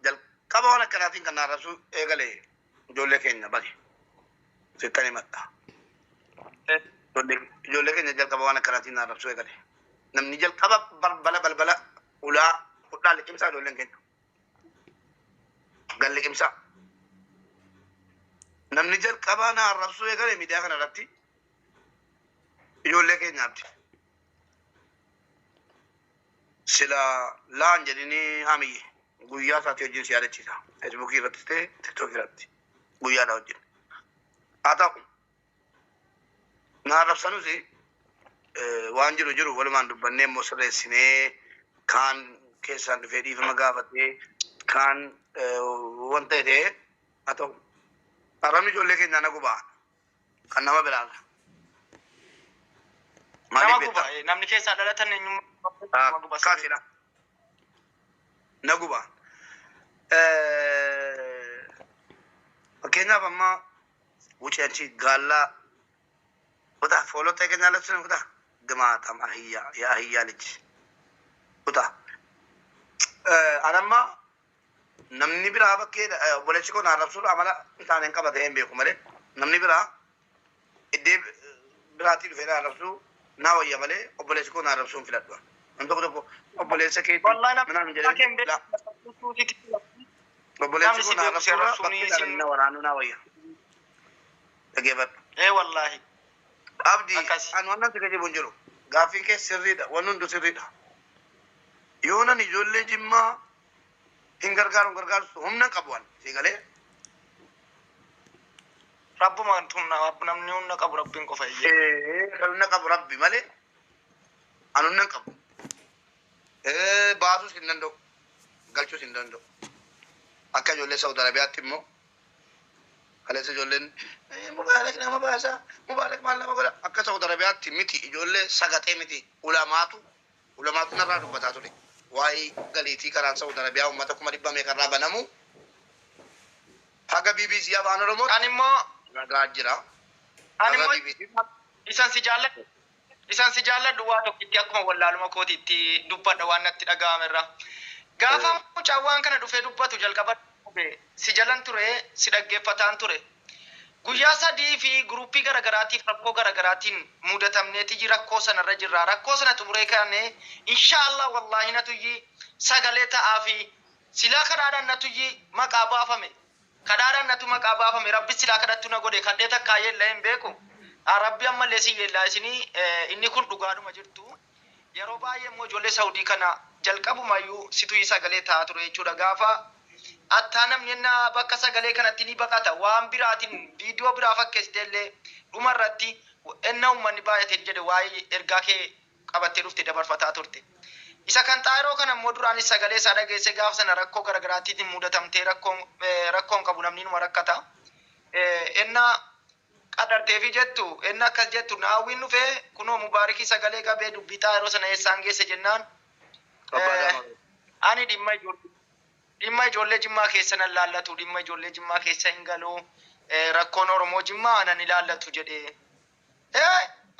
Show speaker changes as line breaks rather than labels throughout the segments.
Jalqaba waan akkanaatiin kan na arrabsuu eegale ijoollee keenya bari. Sittan himadha. Ijoollee keenya jalqaba waan akkanaatiin na arrabsuu eegale. Namni jalqaba balbala balbala ulaa fudhaa liqimsaa ijoolleen keenya. Gal liqimsaa. Namni jalqaba na arrabsuu eegale miidiyaa kana irratti ijoollee keenyaati. Sila laan jedhini hamiyye guyyaa isaatii wajjin si yaadachiisa. Feesbuukii irrattis ta'e Tiktookii irratti guyyaadha wajjin. Haa ta'u na arrabsanus waan jiru jiru walumaan dubbannee immoo sirreessinee kaan keessaan dhufee dhiifama gaafatee kaan wanta ta'e haa ta'u. Arrabni ijoollee keenyaa na gubaa kan nama biraarra.
Nama
Maaliif
guba
beektaa?
Namni keessaa dhalatan eenyummaa nama guba sirrii.
Kaasidha. Na guba. Fakkeenyaaf amma wucii achi gaallaa kutaa follow ታገኛለች ነው ኩታ ግማታም አህያ የአህያ ልጅ ኩታ anamma namni biraa bakkee obboleessi koo na arrabsuudha amala hin taane hin qaba ta'ee hin beeku malee namni biraa iddee biraatii dhufee na arrabsuu na wayya malee obboleessi koo na arrabsuu hin filadhu. Namni tokko tokko obboleessa keetii
Wallahi namni
minaan
kee hin
jedhee la
beeku.
obboleessi
Namni
koo
si
na
beeku si
arrabsuudha
arrabsuun
bakkeedhaan
isin
na waraanuu na wayya. Dhaggeeffadhu.
Ee wallahi
Abdi
akkas.
ani wannan si gajibu hin jiru. Gaaffiin kee sirriidha. Wanni hundi sirriidha. Yoo nan ijoollee Jimmaa hin gargaaru hin gargaarsu humna hin qabu ani. Si galee
Rabbuma humna namni humna qabu rabbiin qofa iyyee.
Kan humna qabu rabbi malee ani humna hin qabu. Baasuus hin danda'u. Galchuus hin danda'u. Akka ijoollee Saudi Arabiyaatti immoo kaleessa ijoolleen Mubaarak nama baasa Mubaarak maal nama godha akka Saudi Arabiyaatti miti ijoollee sagaxee miti ulamaatu ulamaatu narraa dubbataa ture. Waa'ee galiitii karaan Saudi Arabiyaa uummata 100,000 meeqarraa banamu haga BBC afaan Oromootti
Ani immoo
ragaa jira.
ani
Haga
immoo
BBC
isan si jaalladhu isan si jaalladhu waa tokkitti akkuma wallaaluma kootiitti dubbadha waan natti dhaga'ame irraa. Gaafa mucaan waan kana dhufee dubbatu jalqaba dhufe si jalan ture si dhaggeeffataan ture. Guyyaa sadii fi guruppii garagaraatiif rakkoo garagaraatiin mudatamneeti rakkoo sanarra jirra. Rakkoo sana xumuree kaanee inshaallah wallaahi natuyyi sagalee ta'aa fi silaa kadhaadhaan natuyyi maqaa baafame. Kadhaadhaan natu maqaa baafame rabbi silaa kadhattu na godhe kadhee takkaa yeellaa hin beeku. Rabbi ammallee si yeellaa isinii inni kun dhugaadhuma jirtu. Yeroo baay'ee immoo ijoollee Saudii kana jalqabumayyuu situyi sagalee ta'aa ture jechuudha. Gaafa attaa namni ennaa bakka sagalee kanatti ni baqata waan biraatiin viidiyoo biraa fakkeessite illee dhuma irratti enna uummanni baay'ate jedhe waa'ee ergaa kee qabattee dhufte dabarfataa turte. Isa kan xaayiroo kana immoo duraanis sagalee isaa dhageesse gaafa sana rakkoo garaagaraatiin mudatamtee rakkoon qabu namni numa rakkata. Enna qadarteefi jettu enna akkas jettu naawwiin dhufee kunoo Mubaarikii sagalee qabee dubbii xaayiroo sana eessaan geesse jennaan
Abbaa Daamaa.
ani dhimma ijoollee Jimmaa keessa nan laallatu dhimma ijoollee Jimmaa keessa hin galu rakkoon Oromoo Jimmaa nan ilaallatu jedhee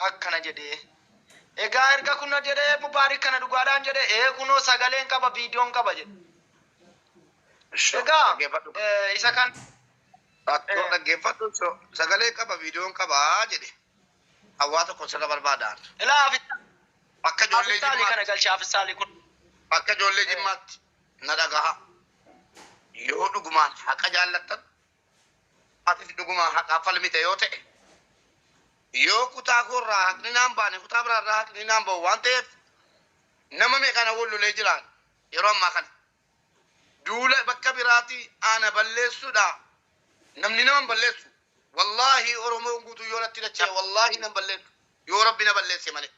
akkana jedhee egaa erga kuna jedhee Mubaarik kana dhugaadhaan jedhee kunoo sagaleen qaba viidiyoon qaba jedhe egaa
Dhaggeeffadhu.
isa kan
Rakkoo dhaggeeffadhu sagalee qaba viidiyoon qabaa jedhe. Hawaa tokko sirra barbaadaan.
Ilaa
Akka ijoollee
afistaalii kana
Jimmaatti
galcha afistaalii kun
akka ijoollee Jimmaatti na dhagaha. Yoo dhugumaan haqa jaallattan atis dhugumaan haqaa falmite yoo ta'e yoo kutaa koorraa haqni naan baane kutaa biraarraa haqni naan ba'u waan ta'eef nama meeqana wal lolee jiraan yeroo ammaa kana duula bakka biraatii ana balleessuudha namni nama hin balleessu wallaahi Oromoon guutuu yoo natti dachee wallaahi nan balleessu yoo rabbi na balleesse malee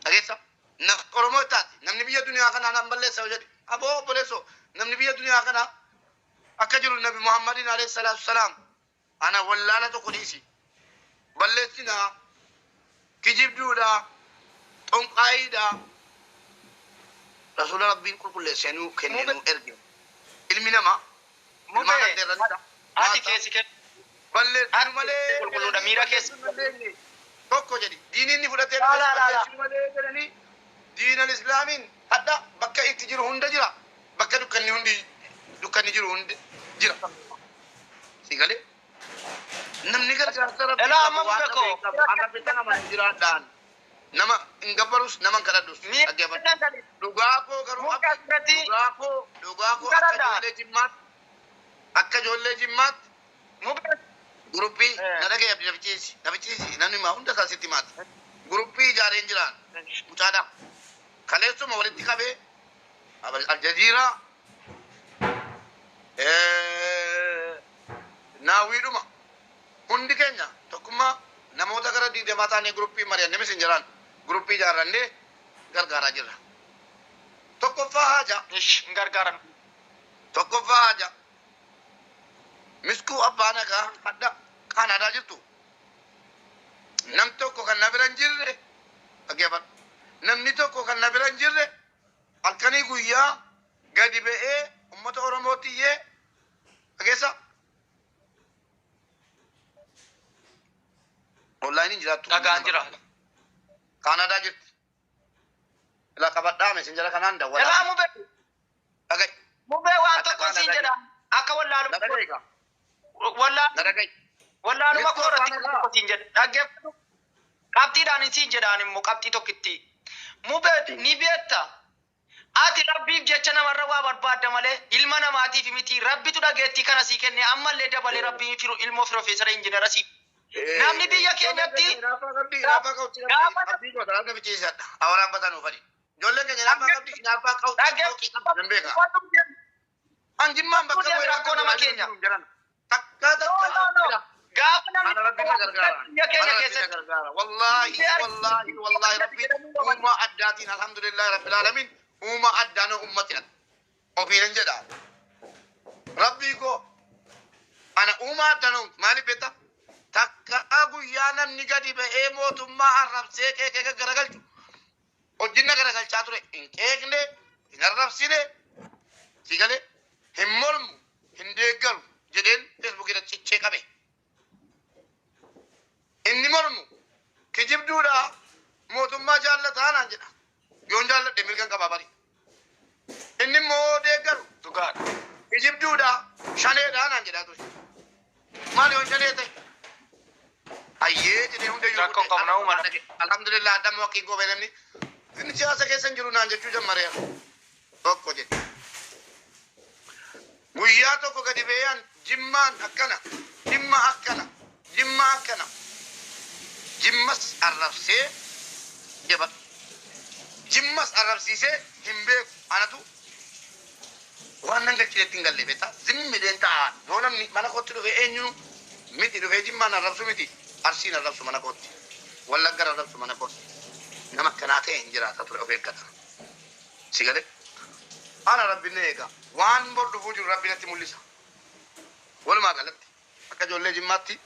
dhageessa na Oromoo taate namni biyya duniyaa kanaa nan balleessa yoo jedhe aboo obboleessoo namni biyya duniyaa kanaa akka jiru nabi Muhammadin alayhi salaatu salaam ana wallaala tokko dhiisi balleessinaa kijibduudha xonqaayiidha rasuula rabbiin qulqulleessee nuu kenne nuu erge ilmi namaa ilmaan
Mubee
addeerranidha
ati keessi kee
balleessinu
ati
malee
qulqulluudha
jedhanii
miira keessa
balleessinu malee tokko jedhi diinni inni fudhatee
laa
dhufes
laa laa laa
balleessinu malee jedhanii diinan islaamiin hadha bakka itti jiru hunda jira bakka dukkanni hundi Dukkanni jiru hundi jira. Si galee? Namni gargaarsa rabbii
Elaa
qabu
amma
waan
mube koo.
dhabe qabu. An rabbi sana mana jiraadhaan. Nama hin gabbarus nama hin kadhadhus. Dhaggeeffadhu. Dhugaa koo garuu
Muka asirratti
dhugaa koo dhugaa koo akka
kadhadhaa.
ijoollee jimmaatti akka ijoollee jimmaatti
Mube
guruppii na dhagaye abdi nafichiisi nafichiisi namni maa hunda isaa sitti maati. Guruppii ijaareen jiraan mucaadha. Kaleessuma walitti qabee Aljaziiraa naawwiidhuma hundi keenya tokkummaa namoota gara 20 taanee guruppii mari'annee mis hin jiraan guruppii ijaarrannee gargaaraa jirra. Tokkoffaa haja
Ish hin gargaaran.
tokkoffaa haja miskuu abbaa nagaa hadda Kaanaadaa jirtu nam tokko kan na bira hin jirre dhaggeeffadhu. Namni tokko kan na bira hin jirre halkanii guyyaa gadi ba'ee uummata Oromootti iyyee dhageessa. Onlaayiniin jiraattu.
Dhagaan jira.
Kaanaadaa jirti. Ilaa qabadhaa meeshaan kanaan
Elaa
dawwalaa.
mube
Dhaga'i.
mube waan
Akka
tokko siin
Kaanaadaa
jedha. Akka
Na
wallaaluma
dhaga'i gaa.
wallaaluma
Na dhaga'i.
wallaaluma
Miskuu
koo irratti
abbaa nagaa.
tokko siin jedha. Dhaggeeffadhu. Qabxiidhaan siin jedhaan immoo qabxii tokkitti. Mube ni beekta. Ati rabbiif jecha namarra waa barbaadda malee ilma namaatiif miti rabbitu dhageettii kana sii kenne ammallee dabalee rabbiin firu ilmoo pirofeesara injiinara sii. Namni biyya keenyatti
Hinaaffaa qabdi, hinaaffaa qabdi, abdii goota, harka fichiisadha. Awwaaraan bataan uffani. Ijoolleen keenya hinaaffaa qabdi, hinaaffaa qabdi, nan beeka. An jimmaan bakka
Deemi rakkoo nama keenya.
Takka takka.
Gaafa namni
Ana rabbi na gargaara.
biyya keenya
Ana rabbi na
keessatti
gargaara. Wallaahi, wallaahi, wallaahi rabbi uumaa addaatiin alhamdulillahi rabbil alamin uumaa addaan ummati ofiin hin jedha. Rabbii koo ana uumaa addaan maaliif beekta? Takka guyyaa namni gadi ba'ee mootummaa arrabsee qeeqee garagalchu hojii garagalchaa ture hin qeeqne hin arrabsine si galee hin mormu hin deeggaru jedheen feesbuukii irra cichee qabe. Inni mormu kijibduudha mootummaa jaallataa naan jedha. Yoon jaalladhe mirgan qabaa bari. Inni immoo deeggaru
Dhugaadha.
kijibduudha shaneedha naan jedhaa ture. Maal yoon shanee ta'e? Ayyee jedhee hundayyuu
Rakkoon qabu nama uumana.
Alhamdulillah adda waqiin koo namni inni siyaasa keessa hin jiru naan jechuu jammareera. Tokko jedhe. Guyyaa tokko gadi ba'een jimmaan akkana, jimma akkana, jimma akkana. Jimmas arrabsee jabadhu. Jimmas arrabsiisee hin beeku anatu waan nan galchinetti hin galle beektaa zimmi ta'a yoo namni mana kootti dhufe eenyu miti dhufee jimmaan arrabsu miti arsiin arrabsu mana kootti wallaggan arrabsu mana kootti nama akkanaa ta'e hin jiraata ture of eeggata si galee ana rabbi na eega waan bor dhufuu jiru rabbi natti mul'isa walumaa galatti akka ijoollee jimmaatti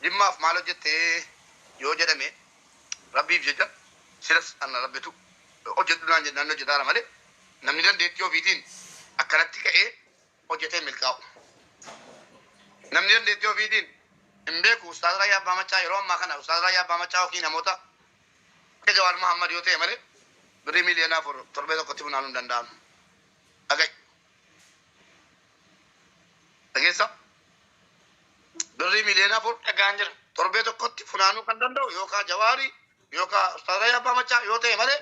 jimmaaf maal hojjettee yoo jedhame rabbiif jecha silas ana rabbitu hojjedhu naan jennaan hojjetaara malee namni dandeettii ofiitiin akkanatti ka'ee hojjetee milkaa'u. Namni dandeettii ofiitiin hin beeku Ustaaz Raayyaa Abbaa Macaa yeroo ammaa kana Ustaaz Raayyaa Abbaa Macaa yookiin namoota akka Jawaar Muhammad yoo ta'e malee birrii 4 miiliyoona torbee tokkotti funaanuu hin danda'amu. Dhaga'i. Dhageessa? Birrii 4 miiliyoona
Dhagaan jira.
torbee tokkotti funaanuu kan danda'u yookaan Jawaarii yookaan Ustaaz Raayyaa Abbaa Macaa yoo ta'e malee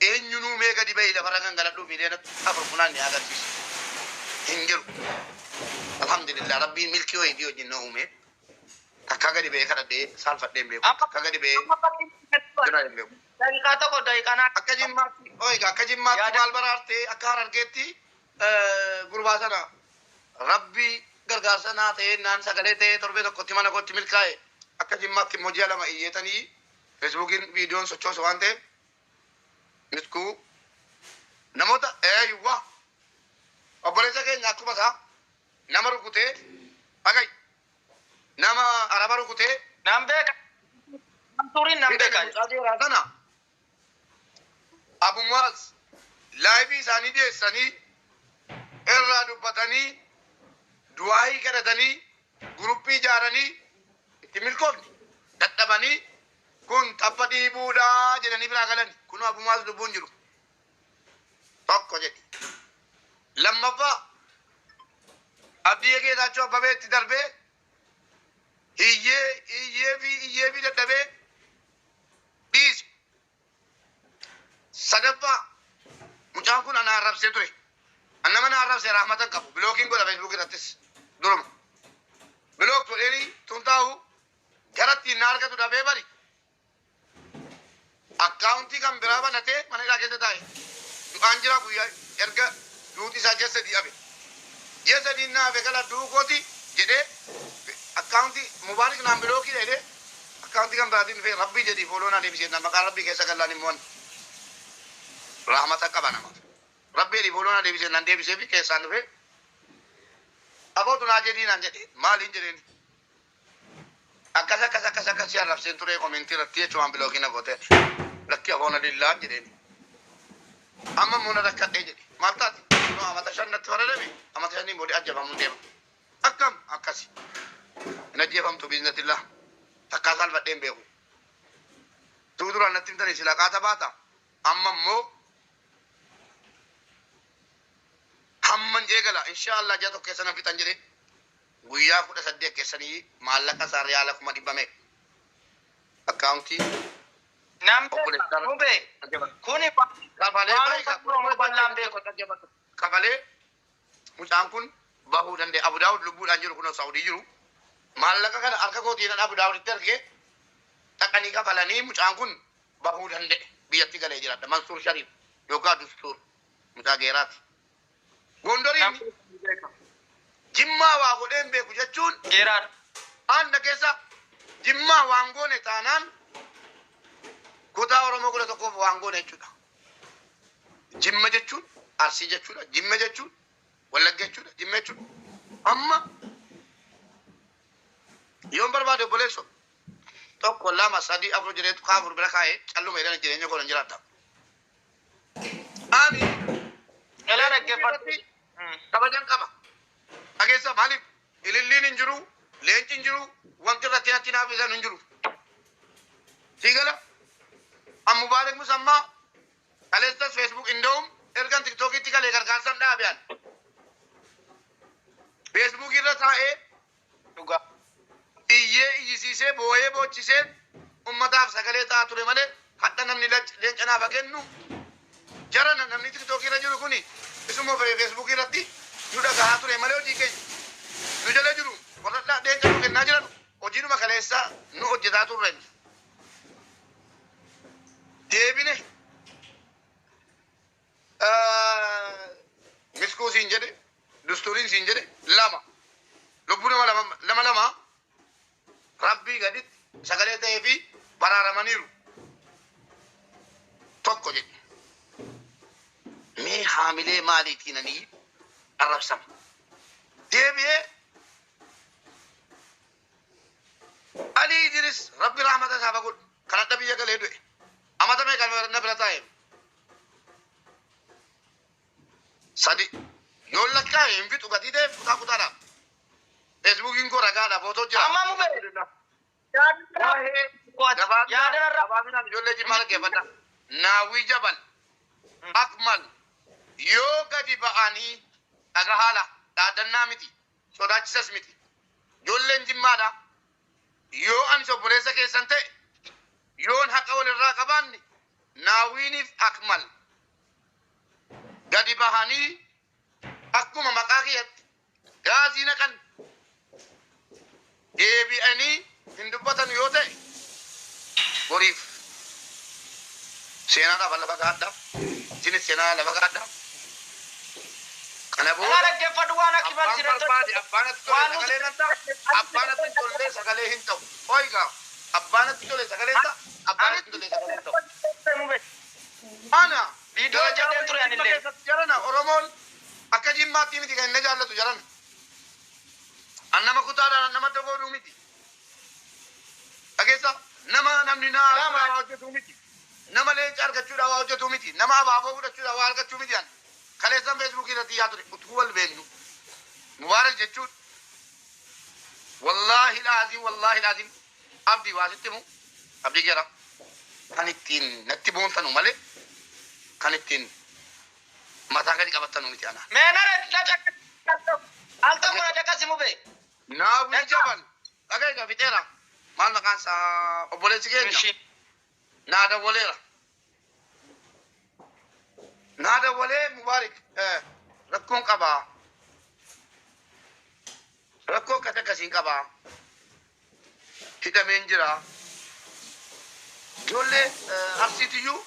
eenyunuu mee gadi ba'ii lafarra gangaladhuu 4 miiliyoona funaan ni agarsiisa. Hin jiru. Alhamdulillah rabbiin milkii wayiitii wajjin na uume. Takka gadi ba'ee kadhadhee saalfadhee hin beeku. Takka gadi ba'ee jira hin beeku.
Daqiiqaa tokko daqiiqaa naa.
Akka jimmaatti oiga akka jimmaatti maal baraartee akka harargeetti gurbaa sana rabbii gargaarsa naa ta'ee naan sagalee ta'ee torbee tokkotti mana kootti milkaa'e akka jimmaatti immoo ji'a 2 iyyeetanii feesbuukiin viidiyoon sochoosu waan ta'eef miskuu namoota eeyyuwa obboleessa keenya akkuma isaa nama rukutee dhaga'i nama araba rukutee
Nan beeka. Turiin nan beeka.
mucaa sana abummaas laayivii isaanii dhiyeessanii irraa dubbatanii du'aayii kadhatanii guruppii ijaaranii itti milkoofne dadhabanii kun tapha dhiibuudhaa jedhanii biraa galan kun abummaas lubbuun jiru tokko jedhi lammaffaa Abdii Geetaachoo Abbabeetti darbee iyyee iyyee fi iyyee fi dadhabee dhiise. Sadaffaa, mucaan kun ana arrabsee ture. An nama na arrabsee rahmatan qabu. Blockiin godha Facebook irrattis duruma. Block godheeni tun taa'u gara ittiin na argatu dhabee bari. Akkaawuntii kan biraa banatee mana hidhaa keessa taa'e. Du'aan jira, guyyaa erga duuti isaa ji'a 3 hafe. Ji'a 3 na hafe gala du'uu kooti jedhee, akkaawuntii Mubaarik naan blockii jedhee akkaawuntii kan biraatiin dhufee, "Rabbii jedhii follow naa deebisee," maqaa Rabbii keessa gallaan immoo rahmata qaba namaaf. "Rabbii jedhii follow naa deebisee," naan deebisee fi keessaan dhufee, "Abootu naa jedhii," naan jedhe. "Maaliin?" jedheen. "Akkas akkas akkas akkas si arrabseen ture commentii irratti jechuun blockii na gootee." "Lakki, afoona lillaan," jedheen. "Amma immoo na rakkadhee," jedhe. "Maal taate?" "No, amata 5 natti faradame, amata 5n booda ajjeefamuun deema." "Akkam akkasi?" "Hin ajjeefamtu, biiznatillaa takkaa salphadhee hin beeku. Tuu duraan natti himtanii sila qaata baata. Amma immoo hamman eegala, inshaallah ji'a tokko keessa na fixan," jedhe. Guyyaa 18 keessanii maallaqa isaa riyaala 100,000 meeqa akkaawuntii
Namni
obboleessa
mube kuni
kafalee
waan Oromoo bal'aan beeku.
Kafalee mucaan kun bahuu danda'e. Abu Daawud lubbuudhaan jiru kun Saudii jiru. Maallaqa kana harka kootiin Abu Daawuditti argee, dhaqanii kafalanii mucaan kun bahuu danda'e, biyyatti galee jiraadha. Mansuur Shariif yookaan Dustuur mucaa geeraati. Gondoriin Jimmaa waa godhee hin beeku jechuun
Geeraadha.
Aanda keessa Jimmaa waan goone taanaan kutaa Oromoo 11f waan goone jechuudha. Jimma jechuun Arsii jechuudha. Jimma jechuun Wallagga jechuudha. Jimma jechuun amma yoon barbaade, obboleesso, tokko, lama, sadii, afur jedheetu kaa afur bira kaa'ee calluma jedhan jireenya koo nan jiraadha. Ani
Elaa, dhaggeeffadhu.
kabajan qaba. Dhageessa, maaliif ililliin hin jiru, leenci hin jiru, wanti irratti natti naaf isan hin jiru. Siigala an Mubaarak Musammaa kaleessas Facebook inda'um ergan TikTokitti galee gargaarsan dhaabe an. Facebook irra taa'ee
Dhugaa.
iyyee iyyisiisee, boo'ee boochisee, ummataaf sagalee ta'aa ture malee hadha namni leenca naaf haa kennu. Jarana namni TikTok irra jiru kuni isuma Facebook irratti nu dhagahaa ture malee hojii keenya nu jala jiru warra leenca nu kennaa jiran hojiinuma kaleessaa nu hojjetaa turre. Deebine miskuu siin jedhe, dusturiin siin jedhe, lama lubbuu nama lama lama lama Rabbii gaditti sagalee ta'ee fi baraaramaniiru. Tokko jedhe. Mee haamilee maaliitiin ani arrabsama? Deebi'ee Ali Idris, Rabbi rahmata isaa godhu, kan adda biyya galee du'e. Amata meeqa na bira taa'e? Sadi. Yoon lakkaa'e hin fixu, gatii ta'eef kutaa kutaadhaaf. Facebookiin koo ragaadha, footoo jira.
Amma mube
Waa'ee
yaadanarra
gabaabinaan ijoollee Jimmaa dhaggeeffadha. Naawwii Jabal Akmal yoo gadi ba'anii dhagahaala dhaadannaa miti, sodaachisas miti. Ijoolleen Jimmaadha. Yoo ani obboleessa keessan ta'e, yoon haqa walirraa qabaanne, Naawwiiniif Akmal gadi bahanii akkuma maqaa kiyyatti gaazii naqan deebi'anii hin dubbatan yoo ta'e, boriif seenaadhaaf lafa kaa'adha. Isinis seenaa lafa kaa'adha. Kana
Elaa,
booda
dhaggeeffadhu waan akki
abbaan
barsiisan
barbaade abbaan atti tole
waan
sagalee nan ta'a. Abbaan atti tollee sagalee hin ta'u. Oigaa, abbaan atti tole sagalee hin ta'a. Abbaan atti tole sagalee hin ta'u. Ana
Viidiyoo hojjedheen ture anillee.
Keessatti jarana Oromoon akka Jimmaatti miti kan inni jaallatu jarana. An nama kutaadhaan, an nama dogooduu miti. Dhageessa, nama namni naa
Lama.
waa hojjetuu miti. Nama leenca argachuudhaan waa hojjetuu miti. Nama abaaboo fudhachuudhaan waa argachuu miti an. Kaleessan Facebookii irratti yaa ture utuu wal beeknu. Mubaarak jechuun wallaahi laazim, wallaahi laazim, abdii waa sitti himu, abdii jara kan ittiin natti boontanu malee kan ittiin mataa gadi qabattanu miti ana.
Mee nara al tokko. Tokko na caqasi mube.
Naawwii
Dhaqaa.
Jabal. Dhaga'i egaa fixeera. Maal maqaan isaa obboleessi keenya.
Ishi.
Naa dawwaleera. Naa dawwalee Mubaarik rakkoon qabaa. Rakkoo akkas akkasiin qabaa. Hidhameen jira. Ijoollee Arsiitiyyuu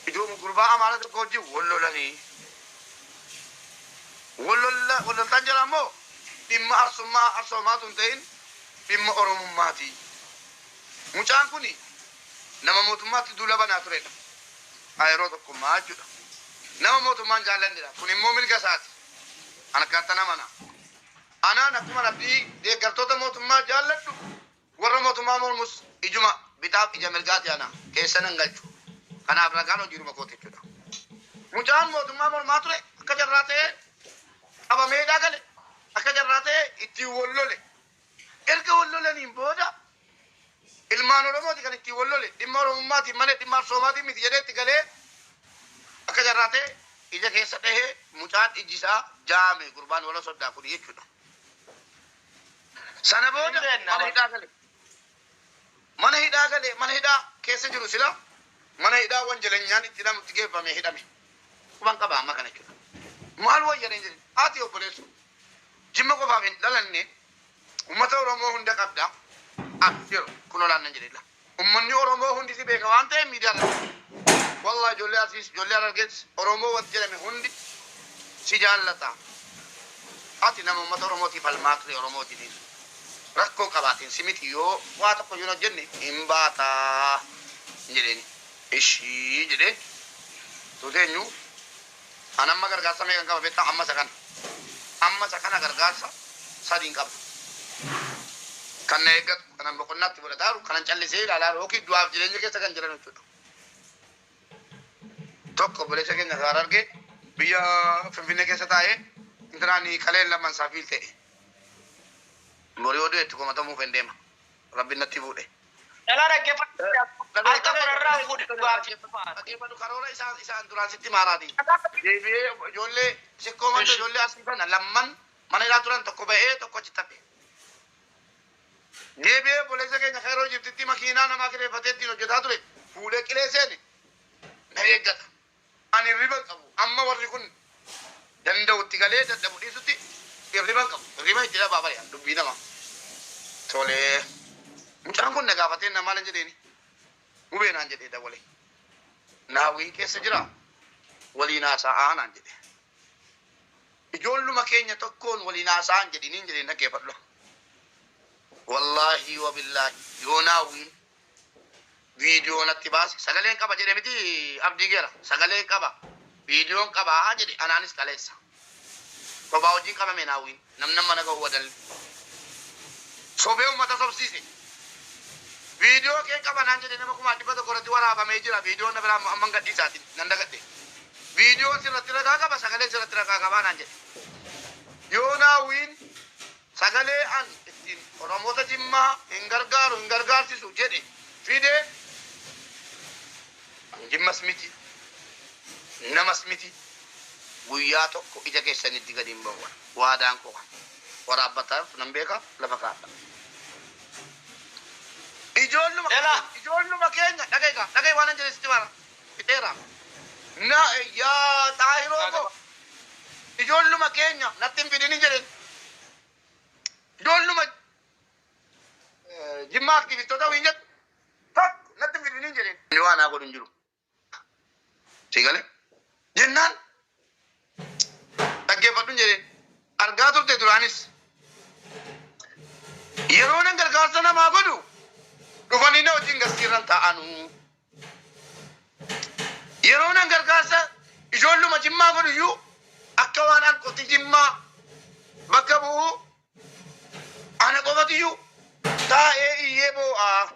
ijoollee gurbaa Amaara tokko wajjin wal lolanii. Wal loltaan jira immoo dhimma Arsummaa Arsoomaatu hin ta'in dhimma Oromummaati. Mucaan kun nama mootummaatti duula banaa turedha. Yeroo tokkummaa jechuudha. Nama mootummaan jaallannedha. Kun immoo mirga isaati. An akkaataa namana. Anaan akkuma abdii deeggartoota mootummaa jaalladhu warra mootummaa mormus ijuma bitaaf ija mirgaati ana keessa nan galchu. Kanaaf ragaan hojiiruma kooti jechuudha. Mucaan mootummaa mormaa ture akka jarraa ta'ee qabamee gale, akka jarraa ta'ee ittiin wal lole. Erga wal lolaniin booda ilmaan Oromooti kan ittiin wal lole, dhimma Oromummaatiin malee dhimma Arsoomaatiin miti jedhee itti galee akka jarraa ta'e ija keessa dhahee mucaan iji isaa jaame, gurbaan wala soddaa kun jechuudha. Sana booda mana hidhaa gale. Mana hidhaa gale, mana hidhaa keessa jiru sila mana hidhaa wanjalanyaan itti hidhamutti geeffamee hidhame. Quban qaba amma kana jechuudha. Maal wayyaneen jedhe ati obboleessu Jimma qofaaf hin dhalanne, uummata Oromoo hunda qabda. Abshir kun olaannan jedhe. Uummanni Oromoo hundi si beeka waan ta'eef miidiyaa irratti. Wallahi ijoollee Arsiis, ijoollee Harargees, Oromoo wanti jedhame hundi si jaallata. Ati nama uummata Oromootiif falmaa ture Oromootiif. Rakkoo qabaatiin si miti, yoo waa tokko yoo hojjenne hin baataa jedheeni. Ishii jedhee tuuteenyu an amma gargaarsa meeqan qaba beektaa? Amma isa kana. Amma isa kana gargaarsa sadiin qaba. Kan na eeggatu, kanan boqonnaatti fudhataa jiru, kanan callisee ilaalaa jiru, yookiin du'aaf jireenya keessa kan jiran jechuudha. Tokko obboleessa keenya kan arge biyya Finfinnee keessa taa'ee intinaan kaleen lamaan isaa fiil ta'e. Borii oduu itti komatamuuf hin deema. Rabbi natti fuudhe.
Dhalaa dhaggeeffadhu. Al tokko narraa fuudhe dhugaaf.
Dhaggeeffadhu, karoora isaan duraan sitti maaraati. Deebi'ee ijoollee sikkoo manta ijoollee asii kana lamman mana hidhaa turan, tokko ba'ee tokko achi tafe. Deebi'ee obboleessa keenya kan yeroo Ijiptitti makiinaa namaa kireeffatee ittiin hojjetaa ture fuudhee qilee seene na eeggata. Ani hirriba hin qabu. Amma warri kun danda'utti galee dadhabu dhiisutti hirriba hin qabu. Hirriba itti dhabaa bari'a dubbii namaa. Tolee. Mucaan kun na gaafatee na maal hin jedheeni? Gubee naan jedhee dawwalee. Naawwiin keessa jira. Waliin haasa'aa naan jedhe. Ijoolluma keenya tokkoon waliin haasa'aan jedhiniin jedheen, dhaggeeffadhu. Wallaahi wabillaahi yoo naawwiin viidiyoo natti baase, sagaleen qaba jedhe miti abdii geera, sagaleen qaba, viidiyoon qaba jedhe, anaanis qaleessa. Sobaa wajjin qabame naawwiin namni mana ga'u wadalli. Sobee uummata sobsiise. Viidiyoo kee qaba naan jedhe, nama 100,100 irratti waraabamee jira. Viidiyoon na biraa amma gadhiisaatiin nan dagadhe. Viidiyoon sirratti ragaa qaba, sagaleen sirratti ragaa qabaa naan jedhe. Yoo naawwiin sagalee an ittiin Oromoota Jimmaa hin gargaaru, hin gargaarsisu jedhe fide, Jimmas miti, namas miti, guyyaa tokko ija keessanitti gadi hin ba'u. Waadaan koo waraabbataaf nan beeka, lafa kaadha. Ijoolluma
Ela.
ijoolluma keenya dhaga'i dhaga'i, waan an jedhe sitti mara fixeera. Na yaa xaahiroo koo, ijoolluma keenya natti hin fidini jedhen. Ijoolluma Jimmaa aktivistoota waliin jettu tokko natti hin fidini jedhen. Inni waan haa godhu hin jiru. Si galee? Jennaan dhaggeeffadhu jedheen. Argaa turte duraanis. Yeroo nan gargaarsa namaa godhu dhufanii na wajjin garsiirran taa'anuu. Yeroo nan gargaarsa ijoolluma Jimmaa godhu iyyuu akka waan an qoti Jimmaa bakka bu'uu ana qofatiyyuu taa'ee iyyee boo'aa.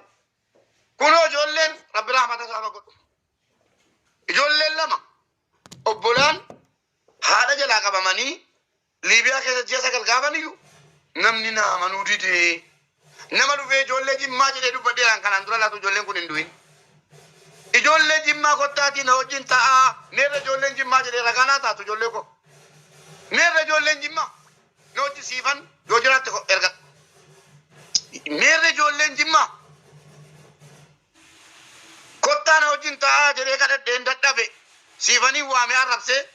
Kunoo ijoolleen Rabbi rahmata isaa godhu. Ijoolleen lama obbolaan haadha jalaa qabamanii Liibiyaa keessa ji'a 9 gaafan iyyuu namni na amanuu didee. Nama dhufee ijoollee Jimmaa jedhee dubbadheeraan kanaan dura laatu ijoolleen kun hin du'in. Ijoollee Jimmaa kottaatii na wajjin ta'aa, neerra ijoolleen Jimmaa jedhee ragaa naa taatu ijoollee koo. Neerra ijoolleen Ijoolleen Jimmaa na hojii siifan yoo jiraatte erga. Meerre ijoolleen Jimmaa kottaa na wajjin taa'aa jedhee kadhadheen dadhabe. Siifanii waamee arrabsee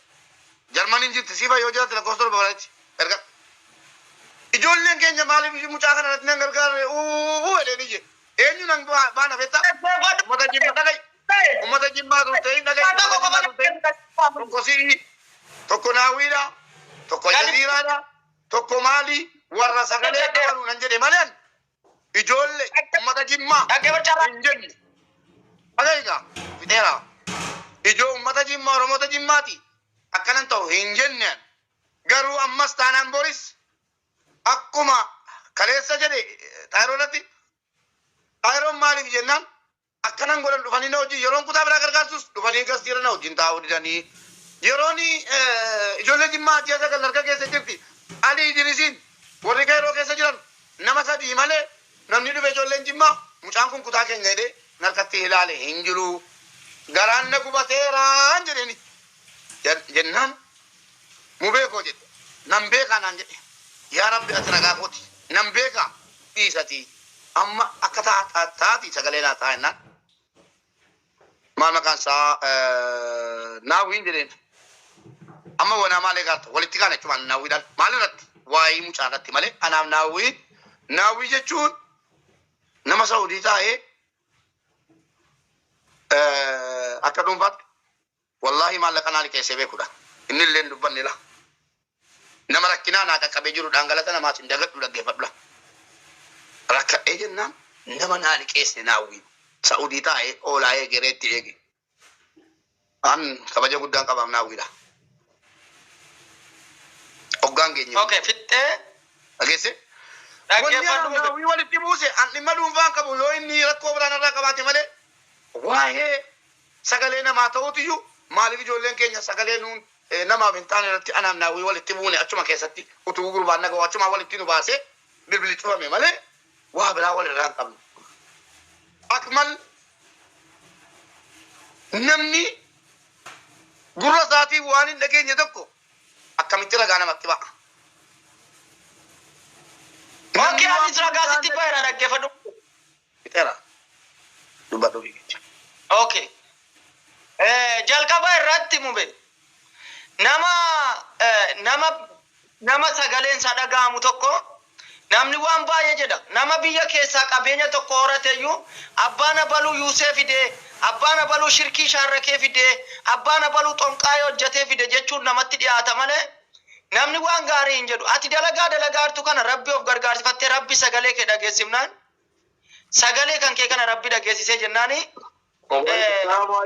Jarmaniin jirti siifa yoo jiraatte lakkoofsa 7 bareechi erga. Ijoolleen keenya maaliif mucaa kana irratti nan gargaarre uuu jedheen iyye. Eenyu nan baana feetta? Uummata Jimmaa dhaga'i. Uummata Jimmaa turte hin dhaga'i. Uummata Jimmaa turte hin tokko si'i, tokko naawwiidha, tokko jaziiraadha, tokko maali warra sagalee qabanu nan jedhe malee ijoollee uummata Jimmaa hin jenne. Dhaga'i gaa fixeera. Ijoo uummata Jimmaa Oromoota Jimmaati akkanan ta'u hin jenne. Garuu ammas taanaan boris akkuma kaleessa jedhe xaayiroo irratti xaayiroon maaliif jennaan akkanan godhan dhufanii na wajjin yeroon kutaa biraa gargaarsus dhufanii gastiira na wajjin taa'uu didanii yeroon ijoollee Jimmaa ji'a 9 harka keessa jirti Ali Idrisiin warri Kairoo keessa jiran nama 3 malee namni dhufe ijoolleen Jimmaa mucaan kun kutaa keenya jedhee narkatti ilaale hin jiru garaan na gubateeraan jedheeni jennaan mubee koo jedhe nan beekaa naan jedhe yaa Rabbi ati ragaa kooti nan beekaa dhiisatii amma akka taati sagalee naa ta'a jennaan maal maqaan isaa naawwiin jedheen amma wanaa maal eegaarta walitti kaana jechuun naawwiidhaan maal irratti waa'ee mucaa irratti malee anaaf naawwii naawwii jechuun nama Saudii taa'ee akka dhuunfaatti wallaahi maallaqa naa liqeessee beekudha inni illee hin dubbanne la nama rakkinaa naa qaqqabee jiru dhangalata namaas hin dagadhu dhaggeeffadhu la rakkadhee jennaan nama naa liqeesse naawwii Saudii taa'ee oolaa eegereetti eege an kabaja guddaan qabaaf naawwiidha. Hoggaan geenye.
Okay, fixxee
Dhageesse? Wanni
dhaggeeffadhu.
naawwii walitti buuse an dhimma dhuunfaan qabu yoo inni rakkoo biraan irraa qabaate malee waa'ee sagalee namaa ta'uutiyyuu maaliif ijoolleen keenya sagalee nuun namaaf hin taane irratti anaaf naawwii walitti buune achuma keessatti utuu gurbaan naga'u achuma walitti nu baasee bilbilli cufame malee waa biraa wal irraa hin qabnu. Akmal namni gurra isaatiin waan hin dhageenye tokko akkamitti ragaa namatti ba'a?
Okay, anis ragaa sitti baheera dhaggeeffadhu.
Fixeera. Dubbadhu fiigicha.
Okay. Jalqaba irratti mube nama nama nama sagaleen isaa dhaga'amu tokko namni waan baay'ee jedha. Nama biyya keessaa qabeenya tokko horateyyuu abbaan abaluu yuusee fidee, abbaan abaluu shirkii shaarrakee fidee, abbaan abaluu xonqaayee hojjetee fide jechuun namatti dhiyaata malee namni waan gaarii hin jedhu. Ati dalagaa dalagaartu kana Rabbi of gargaarsifattee Rabbi sagalee kee dhageessifnaan sagalee kan kee kana Rabbi dhageessisee jennaani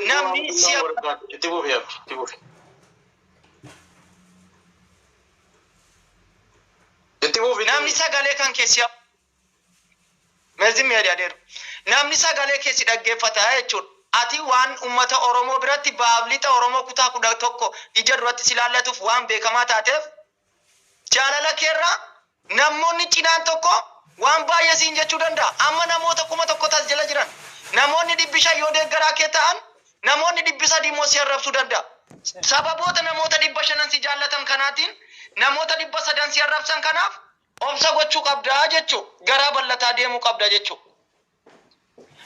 namni si'a
Itti fufi abdi, itti fufi. Itti fufi.
Namni sagalee kan keessi meezim meedi adeeru namni sagalee keessi dhaggeeffata jechuudha. Ati waan uummata Oromoo biratti baaf lixa Oromoo kutaa 11 ija duratti si ilaallatuuf waan beekamaa taateef jaalala keerraa namoonni cinaan tokko waan baay'ee siin jechuu danda'a. Amma namoota 1000 tas jala jiran namoonni 500 yoo deeggaraa kee ta'an namoonni 300 immoo si arrabsuu danda'a. Sababoota namoota 500 si jaallatan kanaatiin namoota 300 si arrabsan kanaaf obsa gochuu qabdaa jechuu garaa bal'ataa deemuu qabda jechuu.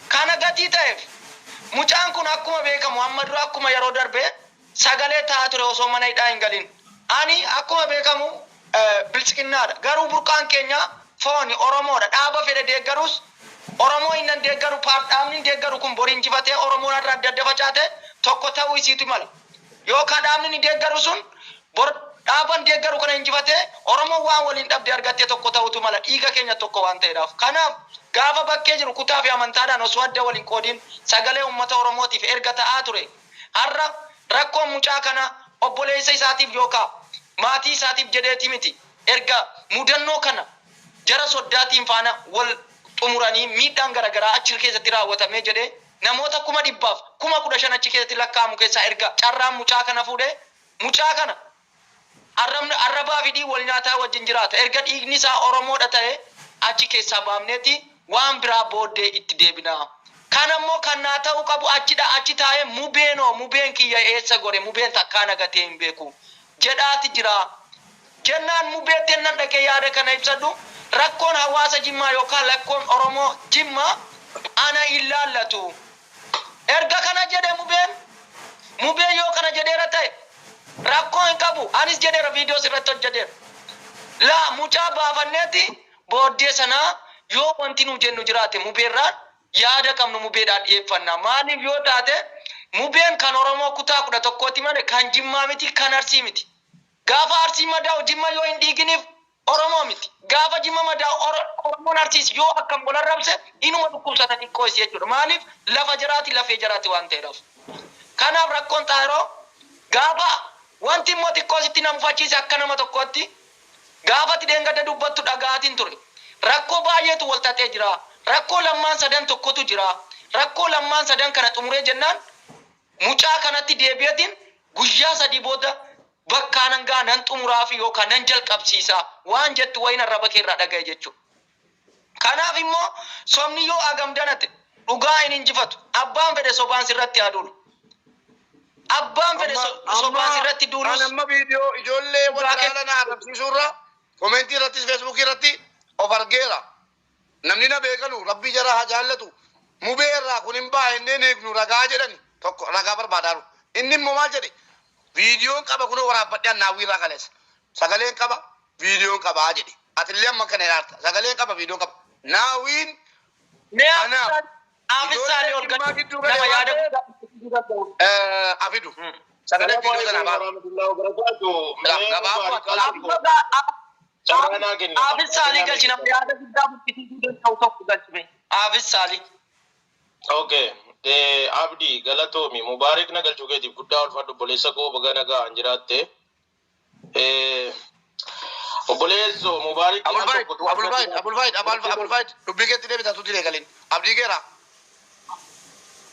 Kana gatii ta'eef mucaan kun akkuma beekamu amma dura akkuma yeroo darbe sagalee ta'aa ture osoo mana hidhaa hin galin. Ani akkuma beekamu bilchiqinnaadha. Garuu burqaan keenya fooni Oromoodha. Dhaaba fedhe deeggarus Oromoo hin deeggaru dhaabni hin deeggaru kun bori injifatee Oromoon irraa adda adda facaate tokko ta'uu isiitu mala. Yookaan dhaabni ni deeggaru sun bor dhaaban deeggaru kana injifatee Oromoon waan waliin dhabde argattee tokko ta'utu mala dhiiga keenya tokko waan ta'eedhaaf. Kanaaf gaafa bakkee jiru kutaa fi amantaadhaan osoo adda waliin qoodiin sagalee uummata Oromootiif erga ta'aa ture. Har'a rakkoon mucaa kana obboleessa isaatiif yookaan maatii isaatiif jedheeti miti. Erga mudannoo kana jara soddaatiin faana wal xumuranii miidhaan garaagaraa achi keessatti raawwatamee jedhee namoota 100,000 15,000 achi keessatti lakkaa'amu keessaa erga carraan mucaa kana fuudhee mucaa kana arrabni arrabaa fi wal nyaataa wajjin jiraata. Erga dhiigni isaa Oromoodha ta'e achi keessaa baafneeti waan biraa booddee itti deebina. Kan ammoo kan naa ta'uu qabu achidha achi taa'ee mubeenoo mubeen kiyya eessa gore mubeen takkaa nagatee hin beeku jedhaati jira. Jennaan Mubeetti nan dhaqee yaada kana ibsadhu, rakkoon hawaasa Jimmaa yookaan lakkoon Oromoo Jimmaa ana ilaallatu. Erga kana jedhe Mubeen, Mubeen yoo kana jedheera ta'e rakkoo hin qabu. Anis jedheera, viidiyoos irratti hojjedheera. Laa, mucaa baafanneeti booddee sanaa yoo wanti nu jennu jiraate Mubeerraan yaada qabnu Mubeedhaan dhiyeeffanna. Maaliif yoo taate, Mubeen kan Oromoo kutaa 11ti malee kan Jimmaa miti, kan Arsii miti. Gaafa Arsii madaa'u Jimma yoo hin dhiiginiif Oromoo miti. Gaafa Jimma madaa'u Oromoon Arsiis yoo akkam wal arrabse inuma dhukkubsata xiqqoo isii jechuudha. Maaliif, lafa jaraati, lafee jaraati waan ta'eedhaaf. Kanaaf rakkoon xaayiroo gaafa wanti immoo xiqqoo sitti na mufachiise, akka nama tokkootti gaafa ati dheengadda dubbattu dhaga'aatiin ture. Rakkoo baay'eetu wal xaxee jira. Rakkoo lammaan sadan tokkotu jira. Rakkoo lammaan sadan kana xumuree jennaan mucaa kanatti deebi'atiin guyyaa 3 booda bakkaa nan ga'a, nan xumuraa fi yookaan nan jalqabsiisa waan jettu wayin arraba kee irraa dhaga'e jechuudha. Kanaaf immoo sobni yoo agam danate dhugaa hin injifatu. Abbaan fedhe sobaan sirratti haa duulu. Abbaan fedhe sobaan sirratti duulus.
An amma viidiyoo ijoollee
Dhugaa
walaala na arrabsiisuurra komentii irrattis Feesbuukii irratti of argeera. Namni na beekanu rabbii jara haa jaallatu. Mubee irraa kun hin ba'a inneen eegnu ragaa jedhani tokko ragaa barbaadaaru. Inni immoo maal jedhe? Viidiyoon qaba, kunoo waraabbadhee annaawwii irraa kaleessa. Sagaleen qaba, viidiyoon qabaa jedhe. Atillee amma kana ilaalta. Sagaleen qaba, viidiyoon qaba. Naawwiin
Mee
Anaaf
Afisaalee ol
ijoollee
gadi
gidduu
nama
galee
yaada
waan
guddaa danda'u.
Afidu. Sagalee viidiyoo sana baasa.
Afisaalee galchi, nama yaada guddaa buqqisiisuu danda'u tokko galchime. Afisaalee.
Okay. Abdi, galatoomi. Mubaarik, na galchuu keetiif guddaa ulfaadhu, obboleessa koo, baga nagaan jiraatte. Obboleesso Mubaarik.
Abul Faid, Abul Faid, Abul Faid, Abul Faid, dubbii keetti deebita tuuti eegalin. Abdii geera.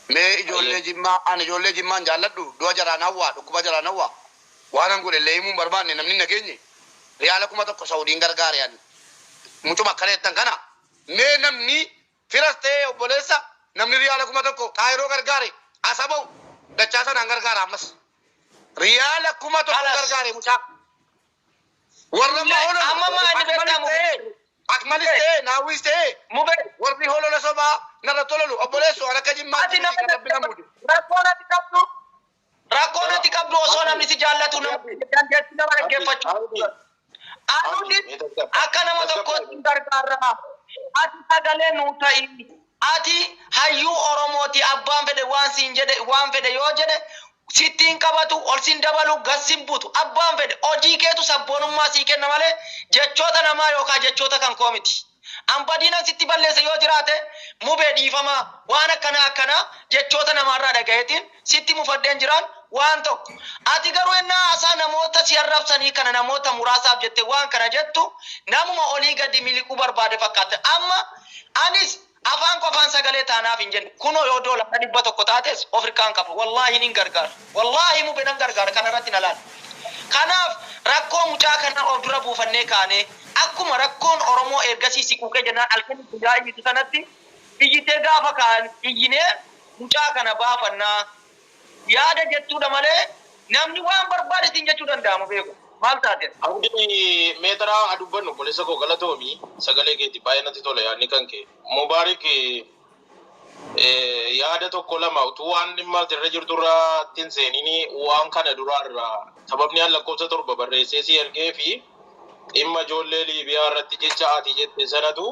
Mee ijoollee Jimmaa, ani ijoollee Jimmaan jaalladhu, du'a jaraan hawwaa, dhukkuba jaraan hawwaa. Waan an godhe illee himuun barbaanne, namni nageenye. Riyaala 1000 Saudiin gargaare ani. Mucuma akkana jettan kana. Mee namni firas ta'ee obboleessa, namni riyaala 1000 xaayiroo gargaare asaba'u dachaa sanaan gargaara ammas. Riyaala 1000
Halas.
gargaare mucaa. Warra amma hololu.
Amma maa inni beekamu?
Akmalis ta'ee naawwis ta'ee
Mubee.
warri holola sobaa narra tololu, obboleessu, an akka Jimmaatti
Ati nama
kan rabbi na muude.
Rakkoon ati qabdu osoo namni si jaallatu nama dandeettii nama dhaggeeffachuu. Anuti akka nama tokkootti gargaara. Ati sagalee nuu ta'i. Ati hayyuu Oromooti. Abbaan fedhe waan siin jedhe, waan fedhe yoo jedhe sittiin qabatu, ol siin dabalu, gas siin butu. Abbaan fedhe hojii keetu sabboonummaa sii kenna malee jechoota namaa yookaan jechoota kan koo miti. Ambadiinan sitti balleesse yoo jiraate, Mubee, dhiifamaa. Waan akkanaa akkanaa jechoota namaarraa dhagayeetiin sitti mufadheen jiraan waan tokko. Ati garuu ennaa haasaa namoota si arrabsanii kana namoota muraasaaf jette waan kana jettu, namuma olii gadi miliquu barbaade fakkaate. Amma anis afaan qofaan sagalee taanaaf hin jenne. Kunoo yoo doolara 100 taates of hirkaan qaba. Wallaahi nin gargaara. Wallaahi Mubee, nan gargaara, kanarratti na laala. Kanaaf rakkoo mucaa kana of dura buufannee kaanee akkuma rakkoon Oromoo ergasii si quuqee jennaan halkan guyyaa iyyitu sanatti iyyitee gaafa kaan iyyinee mucaa kana baafannaa yaada jettuudha malee namni waan barbaade ittiin jechuu danda'amu beeku. Maal taate?
Abdi, meetaraa haa dubbannu. Obboleessa koo, galatoomi, sagalee keeti baay'ee natti tola yaadni kan kee. Mubaarik, yaada tokko lama utuu waan dhimma irra jirtu irratti hin seenini, waan kana duraarraa sababni an lakkoofsa 7 barreessee si ergee fi dhimma ijoollee Liibiyaa irratti jecha ati jette sanatu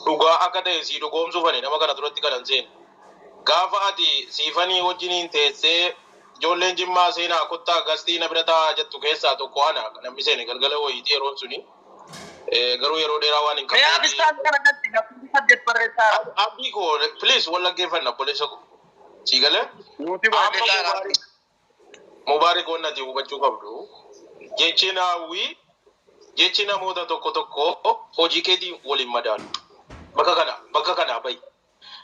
dhugaa akka ta'e si dhugoomsuufani nama kana duratti kanan seene. Gaafa ati siifanii wajjiniin teessee ijoolleen Jimmaa seenaa kottaa gastii na bira taa'aa jettu keessaa tokko ana kan namni seene galgala wayiitii yeroon suni. Garuu yeroo dheeraa waan hin
Mee Afisaan kana galchi, lakkoofsa 8 barreessaa.
Abdii koo, please, wal dhaggeeffanna, obboleessa koo. Si galee?
Nuti barreessaa jira.
Mubaarik, wanni ati hubachuu qabdu, jechi naawwii, jechi namoota tokko tokko hojii keetii waliin madaalu. Bakka kana bahi.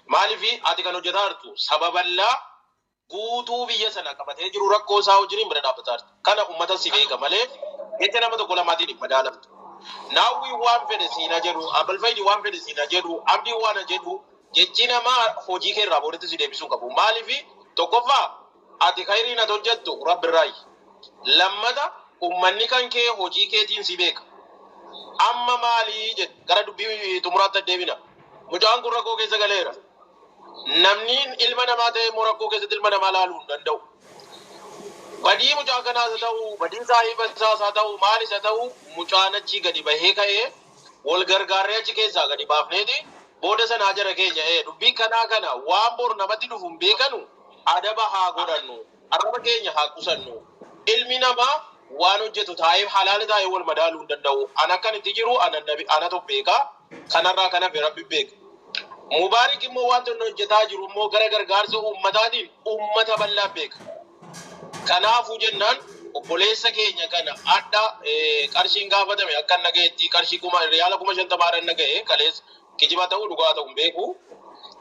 Maaliif, ati kan hojjetaa jirtu saba bal'aa guutuu biyya sana qabatee jiru rakkoo isaa wajjiniin bira dhaabbataa jirtu. Kana uummata si beeka malee jecha nama tokko lamaatiin hin madaalamtu. Naawwii waan fedhe siina jedhu, Abalfaydi waan fedhe siina jedhu, Abdii waan jedhu, jechi namaa hojii kee irraa boodatti si deebisuu qabu. Maaliif, tokkoffaa ati khayriin ati hojjettu Rabbirraayi. Lammata Uummanni kan kee hojii keetiin si beeka. Amma maalii jedhe gara dubbii xumuraatti deebina. Mucaan kun rakkoo keessa galeera. Namni ilma namaa ta'e immoo rakkoo keessatti ilma namaa laaluu hin danda'u. Badii mucaa kanaas haa ta'u, badii saahiba isaas haa ta'u, maalis haa ta'u, mucaan achii gadi bahee ka'ee wal gargaarree achi keessaa gadi baafneeti booda sanaa jara keenya dubbii kanaa kana waan bor namatti dhufu hin beekanu adaba haa godhannu, arraba keenya haa qusannu. Ilmi namaa waan hojjetu taa'ee halaala taa'ee wal madaaluu hin danda'u. Ana akkan itti jiru ana nabi anatu beeka. Kanarraa kana rabbi beeka. Mubaarik immoo wanta inni hojjetaa jiru immoo gara gargaarsa uummataatiin uummata bal'aa beeka. Kanaafuu jennaan obboleessa keenya kana adda qarshiin gaafatame akka inni nagayetti qarshii kuma riyaala 50,000 nagaye kalees kijiba ta'uu dhugaa ta'uu hin beeku.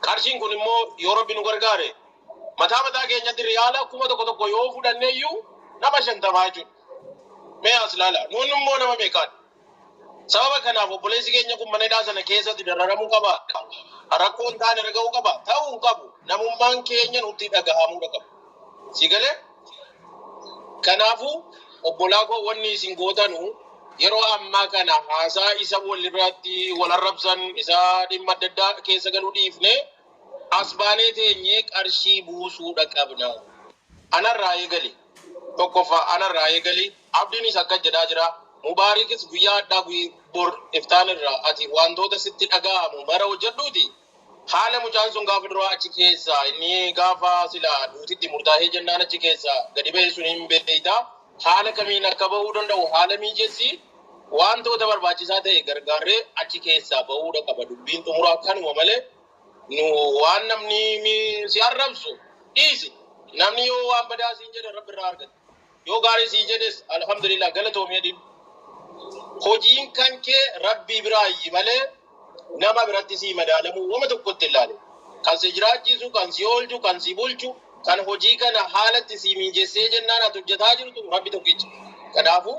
Qarshiin kun immoo yoo rabbi nu gargaare mataa mataa keenyatti riyaala 1,000 yoo fudhanne iyyuu nama 50 jechuudha. Mee as ilaala. Nuun immoo nama meeqaadha? Sababa kanaaf obboleessi keenya kun mana hidhaa sana keessatti dararamuu qaba. Rakkoon taane irra ga'uu qaba. Ta'uu hin qabu. Namummaan keenya nutti dhagahamuu qaba. Si galee? Kanaafuu obbolaa koo wanni isin gootanu yeroo ammaa kana haasaa isa walirratti wal arrabsan isa dhimma adda addaa keessa galuu dhiifne as baanee teenyee qarshii buusuudha qabna. Anarraa eegali. Tokkoffaa anarraa eegali. Abdiinis akkas jedhaa jira. Mubaarikis guyyaa addaa bor iftaan irraa ati wantoota sitti dhaga'amu mara hojjedhuuti. Haala mucaan sun gaafa duraa achi keessa inni gaafa sila duutitti murtaa'ee jennaan achi keessa gadi ba'e sun hin beekta. Haala kamiin akka bahuu danda'u haala mijessi wantoota barbaachisaa ta'e gargaarree achi keessaa bahuudha qaba. Dubbiin xumuraa kanuma malee nu waan namni si arrabsu dhiisi. Namni yoo waan badaa siin jedhe rabbi irraa argata. Yoo gaarii siin jedhes alhamdulillah galatoomii adiin. Hojiin kan kee rabbii biraayi malee nama biratti sii madaalamuu wama tokkotti ilaale. Kan si jiraachisu, kan si oolchu, kan si bulchu, kan hojii kana haalatti si miijessee jennaan ati hojjetaa jirtu rabbi tokkicha. Kanaafuu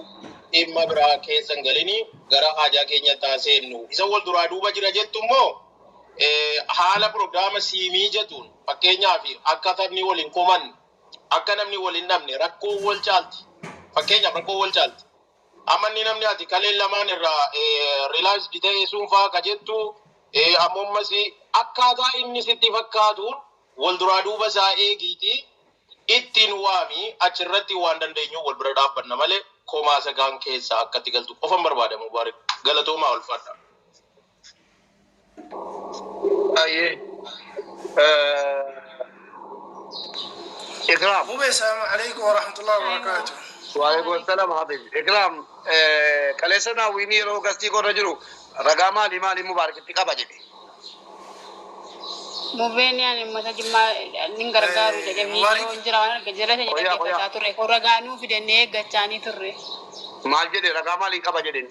dhimma biraa keessa hin galinii gara haajaa keenya taaseennu. Isa wal duraa duuba jira jettu immoo haala pirogiraama sii miijatuun fakkeenyaaf akka taphni wal hin komanne, akka namni wal hin dhabne rakkoo wal caalti. Fakkeenyaaf rakkoo wal caalti. Amma inni namni ati kaleen lamaan irraa relaxed ta'e sun fa'aa ka jettu ammas akkaataa inni sitti fakkaatuun wal duraa duuba isaa eegiiti ittiin waami achirratti waan dandeenyu wal bira dhaabbanna malee komaa sagaan keessaa akkatti galtu qofan barbaada Mubaarik. Galatoomaa ulfaadha.
Ayyee. Ikraam.
Mube, assalamu alaikum wa rahmatullahi wa barakatuh.
Waalaikum salam habibi. Ikraam kaleessa naawwiin yeroo gastii korra jiru ragaa maalii maalii Mubaarakitti qaba jedhe.
Mubeen yaani uummata Jimmaa nin gargaaru jedhee
Mubaarik.
viidiyoo jira waan arga jira ta'e
Qoyaa
dhaggeeffataa
qoyaa.
turre. Kun ragaa nuu fidannee eeggachaanii turre.
Maal jedhe ragaa maaliin qaba jedheen?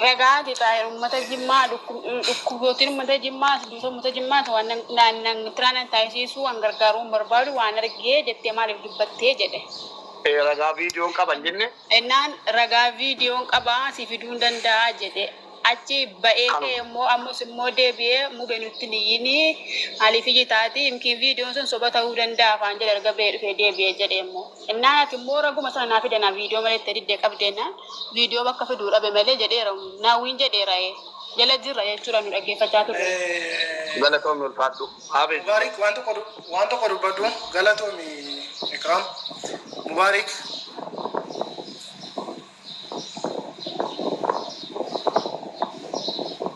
Ragaa ati taa'e uummata Jimmaa dhukkubootiin uummata Jimmaa duuta uummata Jimmaa waan naan tiraan taasisuu waan gargaaruu hin barbaadu waan argee jettee maaliif dubbattee jedhe.
Ragaa viidiyoon qaban jenne
Innaan ragaa viidiyoon qabaa si fiduu hin danda'a jedhe. Achi ba'ee
kanuma.
ka'e immoo ammas immoo deebi'ee mube nutti niyyini maaliif iji taati imkiin viidiyoon sun soba ta'uu danda'a afaan jedhe erga ba'ee dhufee deebi'ee jedhe immoo. Innaan ati immoo raguma sana naa fidanaa viidiyoo malee itti diddee qabdeenaan viidiyoo bakka fiduu dhabe malee jedheera naawwiin jedheera jala jirra jechuudha nu dhaggeeffachaa turre.
Galatoomi ulfaadhu. Habibi.
Mubaarik waan tokko waan tokko dubbadhu galatoomi Ikraam. Mubaarik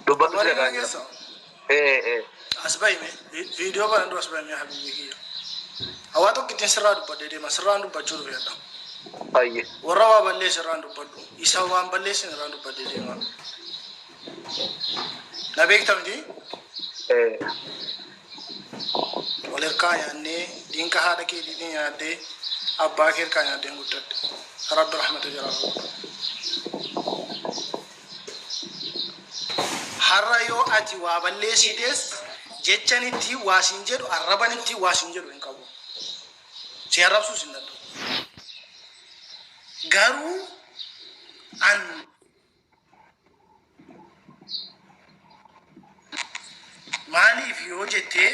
Dubbadhu si
Mubaarik
dhagaa jira.
dhageessa.
Ee.
As bahime viidiyoo kana dura as bahime habibi kiyya. Hawaa tokko ittiin sirraa dubbadhee deema sirraan dubbachuu dhufeedha.
Ayye.
Warra waa balleesse irraan dubbadhu isa waan balleessin irraan dubbadhee deema. Na beekta miti
Ee.
wal hirkaa nyaannee diinqa haadha keetiitiin nyaaddee abbaa kee hirkaa nyaaddeen guddadhe. Rabbi rahmata jalaa godhu. Har'a yoo ati waa balleessites jechan itti waa siin jedhu arraban itti waa siin jedhu hin qabu. Si arrabsuus hin danda'u. Garuu an maaliif yoo jettee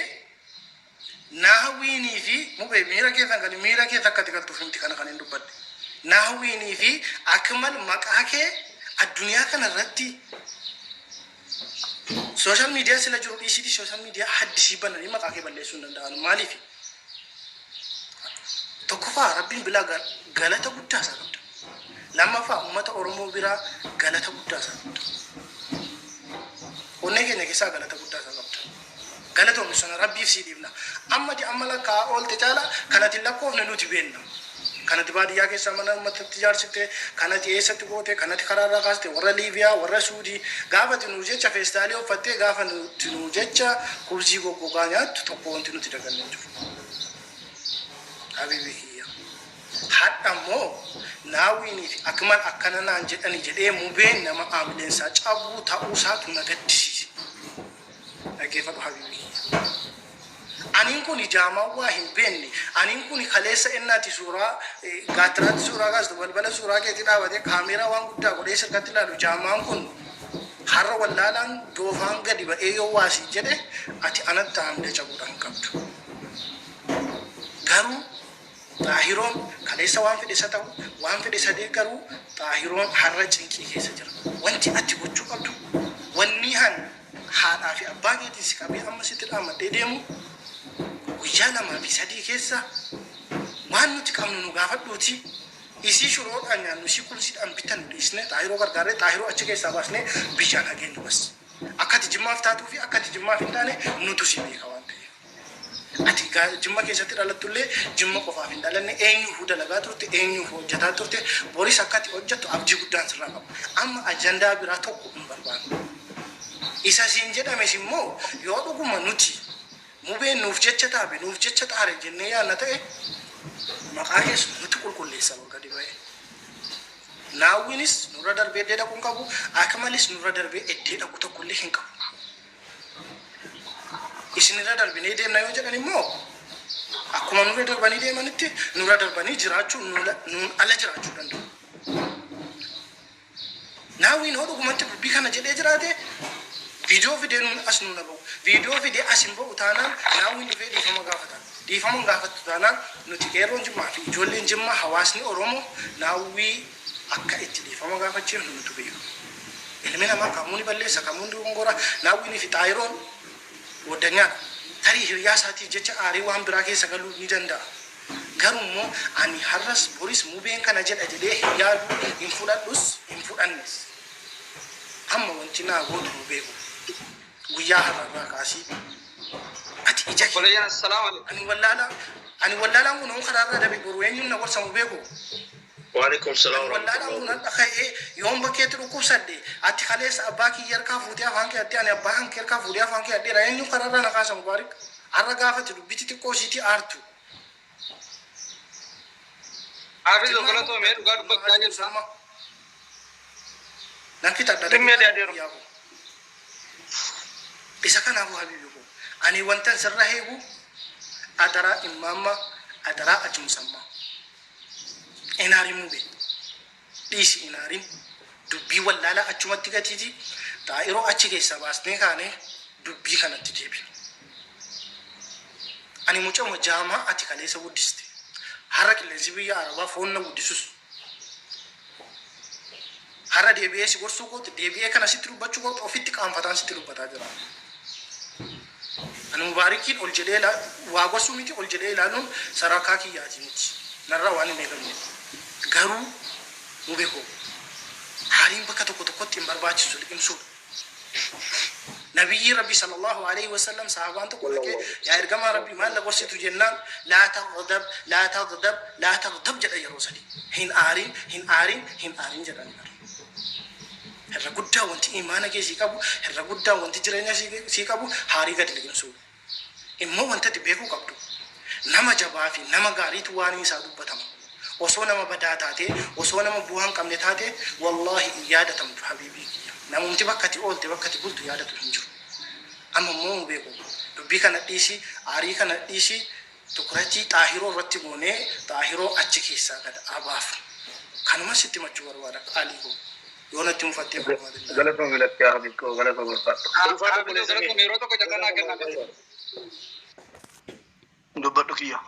naawwiinii fi mubee miira keessan kan miira keessa akka ati galtuuf miti kana kan hin dubbadhe. Naawwiinii fi Akmal maqaa kee addunyaa kana irratti social media sila jiru dhiisiiti, social media haddisii bananii maqaa kee balleessuu hin danda'an. Maaliif? Tokkoffaa, Rabbiin bilaa galata guddaa isaa qabda. Lammaffaa, uummata Oromoo biraa galata guddaa isaa qabda. Onnee keenya keessaa galata guddaa isaa qabda. Galatoomni sana Rabbiif sii dhiibna. Amma di amma lakkaa oolte caala kanati lakkoofne nuti beenna. Kanati baadiyyaa keessaa mana uummatatti ijaarsite, kanati eessatti goote, kanati karaarraa kaaste, warra Liibiyaa, warra Suudii, gaafati nuu jecha feestaalii uffattee, gaafa nuti nuu jecha kubzii goggogaa nyaattu tokko wanti nuti daganne hin jiru. Habibi kiyya. Hadha immoo Naawwiinii fi Akmal akkana naan jedhani jedhee Mubeen nama aamileensaa cabuu ta'uusaatu na gaddisiise. Dhaggeeffadhu, habibi kiyya. Aniin kun jaamaa waa hin beekne. Aniin kun kaleessa ennaati suuraa gaattiraatti suuraa kaastu, balbala suuraa keetii dhaabatee kaameeraa waan guddaa godhee sirkatti ilaalu, jaamaan kun har'a wallaalaan doofaan gadi ba'ee yoo waasii jedhe, ati anatti haamilee cabuudhaan hin qabdu. Garuu Xaahiroon kaleessa waan fedhe isa ta'u, waan fedhe isa deeggaru, Xaahiroon har'a cinqii keessa jira. Wanti ati gochuu qabdu, wanni han haadhaa fi abbaa keetiin si qabee amma sitti dhaammadhee deemu, guyyaa 2 fi 3 keessa waan nuti qabnu nu gaafadhuuti, isii shuroodhaan nyaannu, isii kulsiidhaan bitannu dhiisnee, Xaahiroo gargaarree, Xaahiroo achi keessaa baasnee biyyaan hageenyu bas. Akka ati Jimmaaf taatuu fi akka ati Jimmaaf hin taane nutu si beeka waan ta'eef. Ati Jimma keessatti dhalattullee Jimma qofaaf hin dhalanne. Eenyuufuu dalagaa turte, eenyuuf hojjetaa turte, boris akka ati hojjettu abdii guddaan sirraa qaba. Amma ajandaa biraa tokko hin barbaannu. Isa siin jedhames immoo yoo dhuguma nuti Mubeen nuuf jecha taabe, nuuf jecha xaare jennee yaadna ta'e, maqaa keessa nuti qulqulleessa bor gadi ba'e. Naawwinis nurra darbee eddee dhaquu hin qabu, Akmalis nurra darbee eddee dhaqu tokkollee hin qabu. Isinirra darbinee deemna yoo jedhan immoo, akkuma nurra darbanii deemanitti nurra darbanii jiraachuu, nuun ala jiraachuu danda'u. Naawwiin hoo dhugumatti dubbii kana jedhee jiraate, viidiyoo fidee nuun as nuun ba'u. Viidiyoo fidee as hin ba'u taanaan, Naawwiin dhufee dhiifama gaafata. Dhiifama hin gaafattu taanaan, nuti qeerroon Jimmaa fi ijoolleen Jimmaa, hawaasni Oromoo, Naawwii akka itti dhiifama gaafachiifnu nutu beeku. Ilmi namaa kamuu ni balleessa, kamuu ni dogongora. Naawwiinii fi Xaayiroon waddanyaadha. Tarii hiriyaa isaatiif jecha aarii waan biraa keessa galuu ni danda'a. Garuu immoo ani har'as boris Mubeen kana jedha jedhee hin yaadu, hin fudhadhus, hin fudhannes. Amma wanti naa gootu nu beeku. Guyyaa har'arraa kaasii ati ija kee
Obboleeyyan, assalaamu alaikum.
Ani wallaalaan kun yoon karaarraa dabe boru eenyuun na gorsa, mu beeku?
Waalaikum salaam
Ani wallaalaan kun
warahmatullahi.
har'a ka'ee yoon bakkeetti dhukkubsadhe, ati kaleessa abbaa kiyya harkaa fuutee afaan kee haddee, ani abbaa kan kee harkaa fuudhee afaan kee hadheera, eenyuun karaarraa na kaasa, Mubaarik? Har'a gaafati dubbiti xiqqoo isiitii aartu.
Hafiz
Jimmaa
galatoomi, dhugaa dubbachaa jirta.
Nan fixadha.
Dhimmi
daqiiqaa
adeeru.
guyyaa koo. Isa kanaafuu, habiibi koo, ani wantan sirra heegu, adaraa immaamma, adaraa ajumsamma. Inaarin, Mube, dhiisi, inaarin dubbii wallaalaa achumatti gatiiti. Xaa'iroo achi keessaa baasnee kaanee dubbii kanatti deebinu. Ani mucama jaamaa ati kaleessa guddiste. Har'a qilleensi biyya Arabaa foon na guddisus, har'a deebi'ee si gorsuu kootti, deebi'ee kana sitti dubbachuu kootti ofitti qaanfataan sitti dubbataa jira. Ani Mubaarikiin ol jedhee waa gorsuu miti, ol jedhee ilaaluun sadarkaa kiyyaati miti. Narraa waan hin eegamne. Garuu Mube koo, haaliin bakka tokko tokkotti hin barbaachisu liqimsuudha. Nabiyyi Rabbi sallallahu alaihi wasallam, sahabaan tokko dhaqee, "Yaa ergamaa Rabbi, maal na gorsitu?" jennaan, "Laa taghdab, laa taghdab, laa taghdab" jedha yeroo sadi. Hin aarin, hin aarin, hin aarin jedhani bara. Irra guddaa wanti imaana kee sii qabu, irra guddaa wanti jireenya sii qabu, haarii gadi liqimsuudha. Immoo wanta ati beekuu qabdu, nama jabaa fi nama gaariitu waan isaa dubbatama. Osoo nama badaa taate, osoo nama bu'aa hin qabne taate, wallaahi hin yaadatamtu, habiibii kiyya. Namumti bakka ati oolte, bakka ati bultu yaadatu hin jiru. Amma immoo nu beeku. Dubbii kana dhiisi, aarii kana dhiisi, tukuratii Xaahiroo irratti goonee Xaahiroo achi keessaa gad abaafnu. Kanuma sitti himachuu barbaada, qaalii koo. Yoo natti mufattee furmaatillaa.
Galatoomi lakkee Habiibkoo, galatoomi, ulfaadhu.
Ulfaadhu
Hafiz
obboleessa
galatoomi,
keenya.
yeroo tokko carraa naa kenname.
Dubbadhu kiyya.